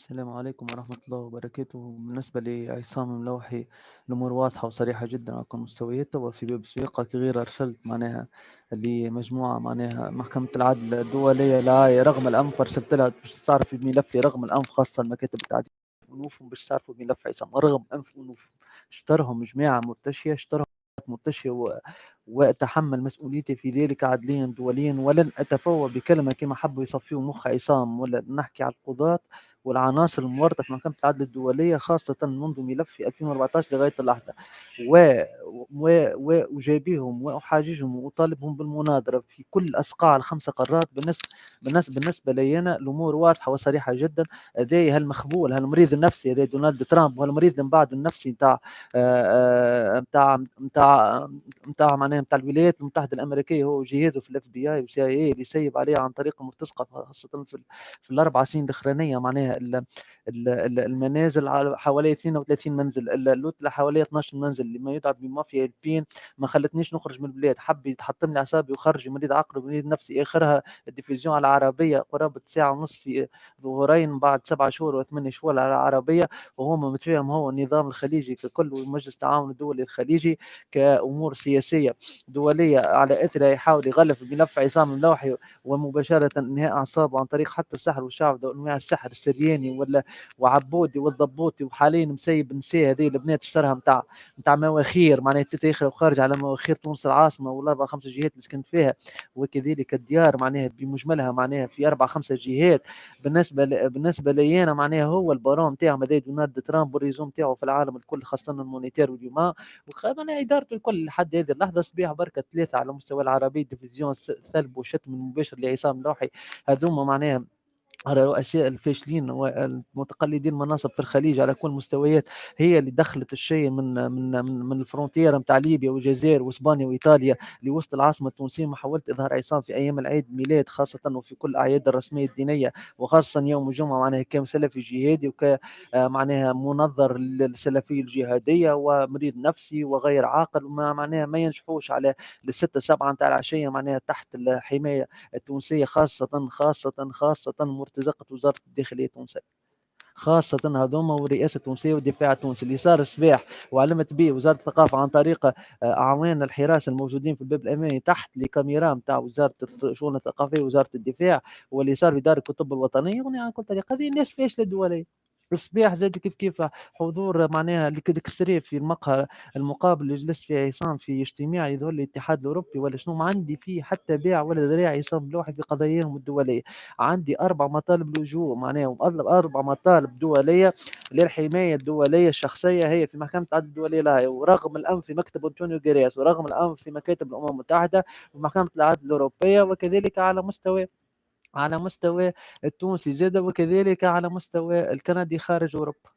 السلام عليكم ورحمة الله وبركاته. بالنسبة لعصام الملوحي، الأمور واضحة وصريحة جدا على كل المستويات. وفي باب سويقة كغير أرسلت معناها لمجموعة معناها محكمة العدل الدولية لا رغم الأنف، أرسلت لها باش تعرف بملفي رغم الأنف، خاصة المكاتب التعديل أنوفهم باش تعرفوا بملف عصام رغم أنف أنوفهم. اشترهم جماعة مرتشية، اشترهم مرتشية وأتحمل مسؤوليتي في ذلك عدليا دوليا، ولن أتفوه بكلمة كما حبوا يصفيوا مخ عصام، ولا نحكي على القضاة والعناصر المورطة في محكمة العدل الدولية، خاصة منذ ملف في 2014 لغاية اللحظة، و وأجابيهم وأحاججهم وأطالبهم بالمناظرة في كل أصقاع الخمسة قارات. بالنسبة لي أنا الأمور واضحة وصريحة جدا. هذا هالمخبول، هالمريض النفسي هذا دونالد ترامب، وهالمريض من بعد النفسي نتاع نتاع نتاع نتاع معناها نتاع الولايات المتحدة الأمريكية، هو وجهازه في ال FBI و CIA اللي سيب عليه عن طريق المرتزقة، خاصة في ال4 سنين الأخرانية، معناها المنازل على حوالي 32 منزل، اللوتلة حوالي 12 منزل، اللي ما يدعى بمافيا البين ما خلتنيش نخرج من البلاد، حب يتحطم لي اعصابي وخرج مريض عقل ومريض نفسي. اخرها ال diffusion على العربية قرابة ساعة ونص في ظهرين بعد 7 شهور و8 شهور على العربيه، وهو متفاهم هو النظام الخليجي ككل ومجلس التعاون الدولي الخليجي كامور سياسية دوليه، على اثرها يحاول يغلف ملف عصام الملوحي ومباشرة انهاء اعصابه عن طريق حتى السحر والشعب وانواع السحر السرياني ولا وعبودي والضبوطي، وحاليا مسيب نساء هذه البنات اشترها نتاع مواخير، معناها تتاخر وخارج على مواخير تونس العاصمة والاربع خمس جهات اللي سكنت فيها، وكذلك الديار معناها بمجملها معناها في اربع خمسة جهات. بالنسبة لي انا معناها هو البارون نتاعهم هذا دونالد ترامب وال réseau نتاعو في العالم الكل، خاصة ال monétaire وال humain معناها ادارته الكل لحد هذه اللحظه. صباح بركة ثلاثة على مستوى العربي diffusion ثلب وشتم المباشر لعصام لوحي، هذوما معناها على رؤساء الفاشلين والمتقلدين المناصب في الخليج على كل المستويات، هي اللي دخلت الشيء من ال frontière نتاع ليبيا والجزائر واسبانيا وايطاليا لوسط العاصمة التونسيه، محاولة اظهار عصام في ايام العيد ميلاد خاصة وفي كل الاعياد الرسمية الدينيه، وخاصة يوم الجمعه، معناها كان سلفي جهادي وك معناها منظر للسلفيه الجهادية ومريض نفسي وغير عاقل، وما معناها ما ينجحوش على الستة سبعة نتاع العشية معناها تحت الحماية التونسيه، خاصة خاصة خاصة مرتزقة وزارة الداخلية التونسيه، خاصة هذوما والرئاسة التونسية والدفاع التونسي. اللي صار الصباح وعلمت به وزارة الثقافة عن طريق أعوان الحراسة الموجودين في الباب الأمامي تحت les caméras نتاع وزارة الشؤون الثقافية ووزارة الدفاع، واللي صار في دار الكتب الوطنية يغني عن كل طريقة. هذه الناس فاشلة الدولية. الصباح زاد كيف كيف حضور معناها l'extrait في المقهى المقابل اللي جلس فيه عصام في اجتماع يظهر لي الاتحاد الاوروبي ولا شنو، ما عندي فيه حتى باع ولا ذراع عصام لوحي في قضاياهم الدوليه. عندي اربع مطالب لجوء، معناها اربع مطالب دولية للحماية الدولية الشخصيه، هي في محكمة العدل الدولية لاهاي، ورغم الانف في مكتب انطونيو غوتيريس، ورغم الانف في مكاتب الامم المتحدة ومحكمه العدل الاوروبيه، وكذلك على مستوى التونسي زاد، وكذلك على مستوى الكندي خارج اوروبا،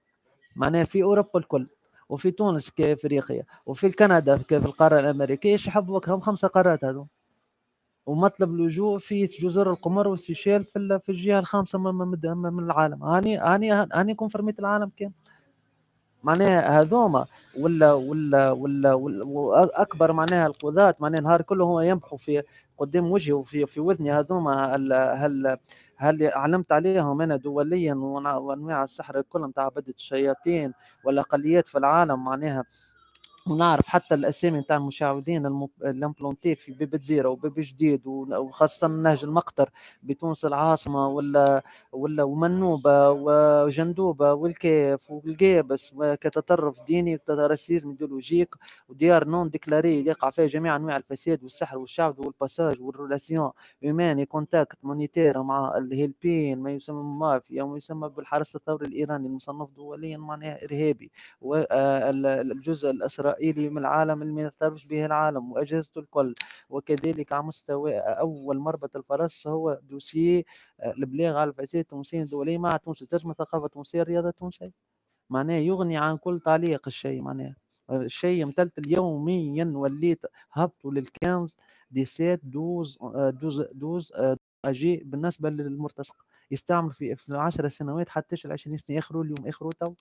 معناها في اوروبا الكل وفي تونس كافريقيا وفي كندا في القارة الامريكيه. ايش يحبوا هم خمسة قارات هذو، ومطلب لجوء في جزر القمر والسيشيل في الجهة الخامسة من العالم. هاني confirmيت العالم كامل، معناها هذوما ولا اكبر معناها القضاة، معناها نهار كله هو ينبحوا في قدام وجهي وفي وذني هذوما. هل علمت عليهم انا دوليا وانواع السحر الكل نتاع عبدة الشياطين والاقليات في العالم، معناها ونعرف حتى الاسامي نتاع المشعوذين ال implantés في باب جزيرة وباب جديد وخاصة نهج المقطر بتونس العاصمة ولا ومنوبه وجندوبه والكاف والقابس، وكتطرف ديني و racisme idéologique وديار non déclarées يقع فيها جميع انواع الفساد والسحر والشعوذة وال passage وال relations humaines contact monétaire مع الهيلبين، ما يسمى مافيا وما يسمى بالحرس الثوري الايراني المصنف دوليا معناها ارهابي، والجزء الاسرائيلي من العالم اللي ما يعترفش به العالم واجهزته الكل، وكذلك على مستوى اول مربط الفرس هو dossier البلاغ على الفساد التونسية الدولية مع تونس ترجمه الثقافة التونسية الرياضة التونسيه، معناه يغني عن كل تعليق الشيء، معناه الشيء متلتل يوميا. وليت هبطوا لل 15 17 12 12 12 اجي بالنسبة للمرتزقه يستعمل في 10 سنوات حتى 20 سنة اخروا اليوم اخروا تو.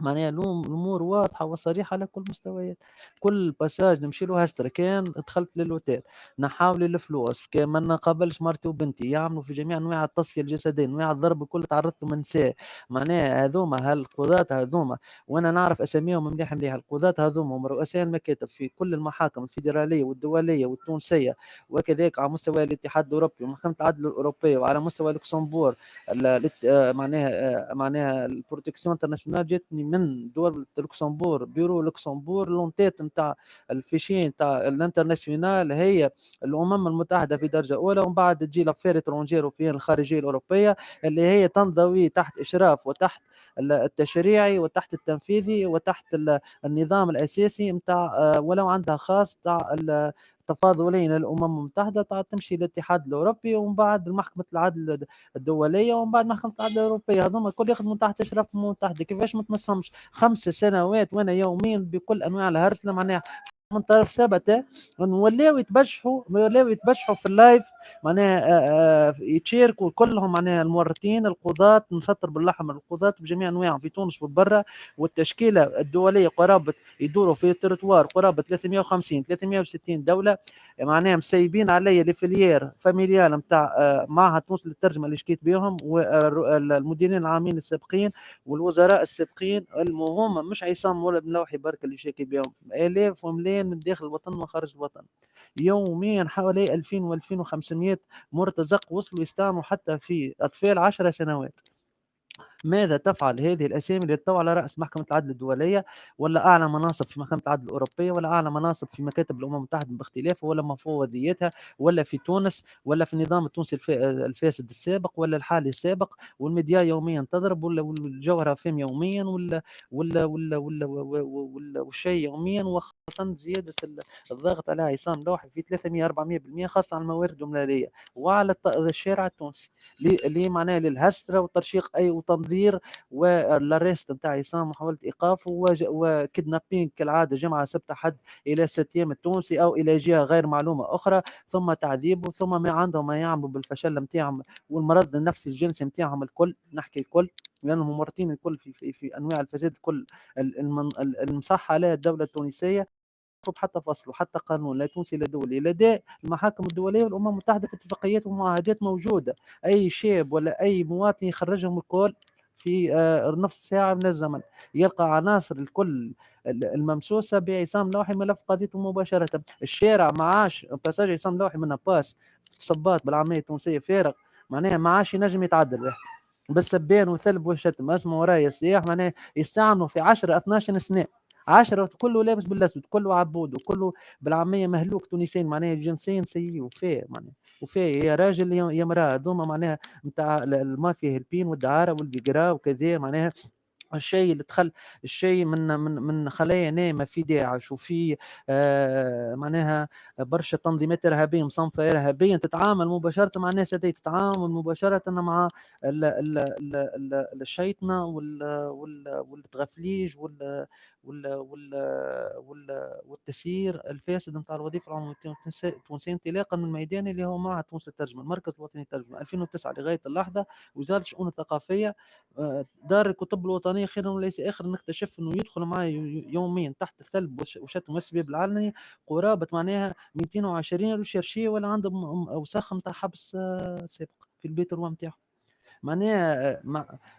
معناها الأمور واضحة وصريحة على كل المستويات. كل passage نمشي له هسترة، كان دخلت للأوتيل نحاولي الفلوس، كان ما نقابلش مرتي وبنتي، يعملوا في جميع أنواع التصفية الجسدية، أنواع الضرب الكل تعرضت له من نساء. معناها هذوما هالقضاة هذوما، وأنا نعرف أساميهم مليح مليح، القضاة هذوما هم رؤساء المكاتب في كل المحاكم الفيدرالية والدولية والتونسية، وكذلك على مستوى الاتحاد الأوروبي ومحكمة العدل الأوروبية وعلى مستوى لوكسمبورغ. معناها ال protection internationale جاتني من دول لوكسمبور، bureau لوكسمبور، l'entête نتاع ال fichier نتاع ال international هي الامم المتحدة في درجه اولى، ومن بعد تجي l'affaires étrangères européennes، الخارجية الاوروبية اللي هي تنضوي تحت اشراف وتحت التشريعي وتحت التنفيذي وتحت النظام الاساسي نتاع ولو عندها خاص تاع تفاضلين للامم المتحدة تاع تمشي للاتحاد الاوروبي ومن بعد محكمة العدل الدولية ومن بعد محكمة العدل الاوروبيه. هذوما الكل يخدموا تحت اشراف الامم المتحدة. كيفاش ما تمسهمش؟ 5 سنوات وانا يوميا بكل انواع الهرسله، معناها من طرف ثبت ولاو يتبجحوا في ال live، معناها يتشاركوا كلهم، معناها المورطين القضاة، نسطر باللحم، القضاة بجميع انواعهم في تونس والبرة، والتشكيله الدولية قرابة يدوروا في ال territoire قرابة 350 360 دوله، معناها مسيبين علي les filières familiales نتاع معهد تونس للترجمة اللي شكيت بهم، والمديرين العامين السابقين والوزراء السابقين. المهم مش عصام ولا بن لوحي برك اللي شاكي بهم، الاف وملايين من داخل الوطن وخارج الوطن. يوميا حوالي 2000 و2500 مرتزق وصلوا يستعملوا حتى في اطفال 10 سنوات. ماذا تفعل هذه الأسامي اللي تطوع على رأس محكمة العدل الدولية ولا أعلى مناصب في محكمة العدل الأوروبية ولا أعلى مناصب في مكاتب الأمم المتحدة باختلافها ولا مفوضيتها ولا في تونس ولا في النظام التونسي الفاسد السابق ولا الحالي السابق؟ والميديا يوميا تضرب ولا والجوهرة فيم يوميا ولا والشيء يوميا، وخاصة زيادة الضغط على عصام لوحي في 300 400%، خاصة على الموارد المالية وعلى الشارع التونسي اللي معناها للهسترة وترشيق أي وتنظير وال arrest نتاع عصام، محاولة ايقافه و kidnapping كالعاده، جمعه سبت حد الى septième التونسي او الى جهة غير معلومة اخرى، ثم تعذيبه، ثم ما عندهم ما يعملوا بالفشل نتاعهم والمرض النفسي الجنسي نتاعهم الكل. نحكي الكل لانهم مورطين الكل في انواع الفساد الكل المصحه عليها الدولة التونسيه، حتى فصل وحتى قانون لا تونسي لا دولي لدى المحاكم الدولية والامم المتحدة في اتفاقيات ومعاهدات موجوده. اي شاب ولا اي مواطن يخرجهم الكل في نص ساعة من الزمن يلقى عناصر الكل الممسوسه بعصام لوحي، ملف قضيته مباشره. الشارع معاش passage عصام لوحي من passe صباط بالعامية التونسية فارغ، معناها ما عادش ينجم يتعدل واحد بالسبان والثلب والشتم. اسمه ورايا السياح، معناها يستعملوا في 10 12 سنه، 10 كله لابس بالاسود، كله عبود وكله بالعامية مهلوك تونسيين، معناها جنسيا سيء وفاء، معناها وفاء يا راجل يا امراه. هذوما معناها نتاع المافيا هلبين والدعاره والفيجرا وكذا. معناها الشيء اللي دخل الشيء من خلايا نايمة في داعش وفي معناها برشا تنظيمات ارهابية مصنفه ارهابيا تتعامل مباشرة مع الناس هذه، تتعامل مباشرة مع ال ال ال ال الشيطنه والتغفليج والتسيير الفاسد نتاع الوظيفة العمومية التونسيه، انطلاقا من الميدان اللي هو معهد تونس للترجمه، المركز الوطني للترجمه، 2009 لغاية اللحظه، وزارة الشؤون الثقافيه، دار الكتب الوطنيه. خيرا وليس اخر نكتشف انه يدخل معي يوميا تحت الثلب وشتم والسباب العلني قرابة معناها 220 recherchés ولا عندهم اوساخ نتاع حبس سابق في البيت نتاعهم.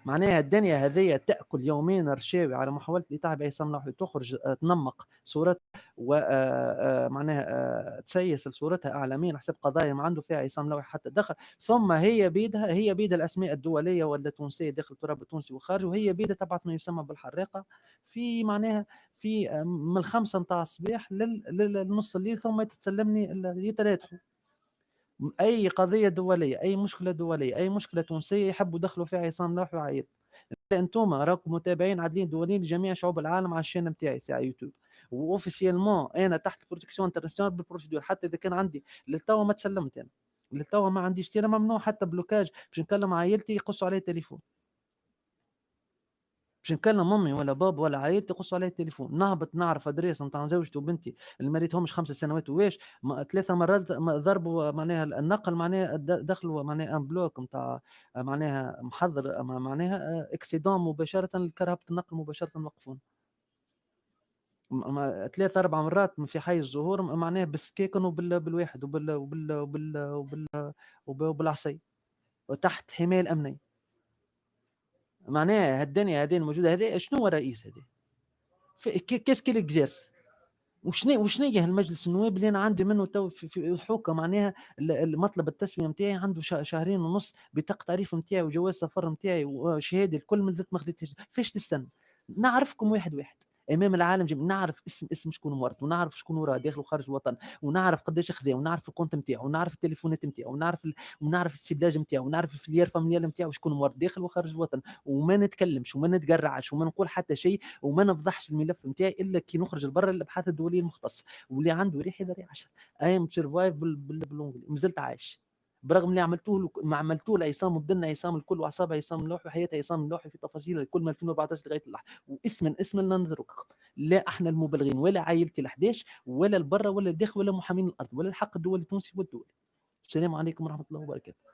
معناها الدنيا هذه تاكل يومين رشاوي على محاولة الايقاع بعصام لوحي، تخرج تنمق صورتها ومعناها تسيس صورتها اعلاميا حسب قضايا ما عنده فيها عصام لوحي حتى دخل. ثم هي بيدها الاسماء الدولية ولا التونسية داخل التراب التونسي وخارجه، وهي بيدها تبعث ما يسمى بالحراقه في معناها في من 5 نتاع الصباح للنص الليل، ثم تتسلمني يتراتحوا. اي قضية دوليه، اي مشكلة دوليه، اي مشكلة تونسيه، يحبوا يدخلوا فيها عصام لوحي وعائلته. انتم راكم متابعين عدلين دوليين لجميع شعوب العالم على ال chaîne نتاعي ساعة يوتيوب، و officiellement انا تحت protection internationale بال procédure. حتى اذا كان عندي للتوا ما تسلمت، انا للتوا ما عنديش، انا ممنوع حتى blocage باش نكلم عائلتي، يقصوا علي التليفون. باش نكلم امي ولا بابا ولا عائلتي يقصوا علي التليفون. نهبط نعرف adresse نتاع زوجتي وبنتي اللي ما ريتهمش 5 سنوات وواش 3 مرات ضربوا معناها النقل، معناها دخلوا معناها un bloc نتاع معناها محضر معناها accident مباشره، الكرهبة النقل مباشرة وقفون 3 4 مرات في حي الزهور، معناها بالسكاكن وبالواحد وبال وبال وبال وبال وبالعصي وتحت حماية الامنيه. معناها هالدنيا هذه الموجودة هذه، شنو هو الرئيس هذا؟ qu'est-ce qu'il exerce؟ وشنو هي المجلس النواب اللي انا عندي منه تو في حوكه؟ معناها المطلب التسوية نتاعي عنده شهرين ونص، بطاقة تعريف نتاعي وجواز سفر نتاعي وشهادة الكل مازلت ما خديتهاش. فاش تستنى؟ نعرفكم واحد واحد امام العالم جميع. نعرف اسم اسم شكون مورط، ونعرف شكون وراه داخل وخارج الوطن، ونعرف قداش خذا، ونعرف ال compte نتاعو، ونعرف التليفونات نتاعو، ونعرف ال ciblage نتاعو، ونعرف ال filière familiale نتاعو، شكون مورط داخل وخارج الوطن. وما نتكلمش وما نتجرعش وما نقول حتى شيء وما نفضحش الملف نتاعي الا كي نخرج لبرا الابحاث الدولية المختصه. واللي عنده ريح يذري 10. I am survive بال anglais، مازلت عايش برغم اللي عملتوه، ما عملتوه لعصام وبدلنا عصام الكل واعصاب عصام اللوحي وحياه عصام اللوحي في تفاصيل الكل من 2014 لغاية اللحظه. واسما اسما لا نترككم، لا احنا المبلغين ولا عائلتي ال11 ولا البرة ولا الداخل ولا محامين الارض ولا الحق الدولي التونسي والدولي. السلام عليكم ورحمة الله وبركاته.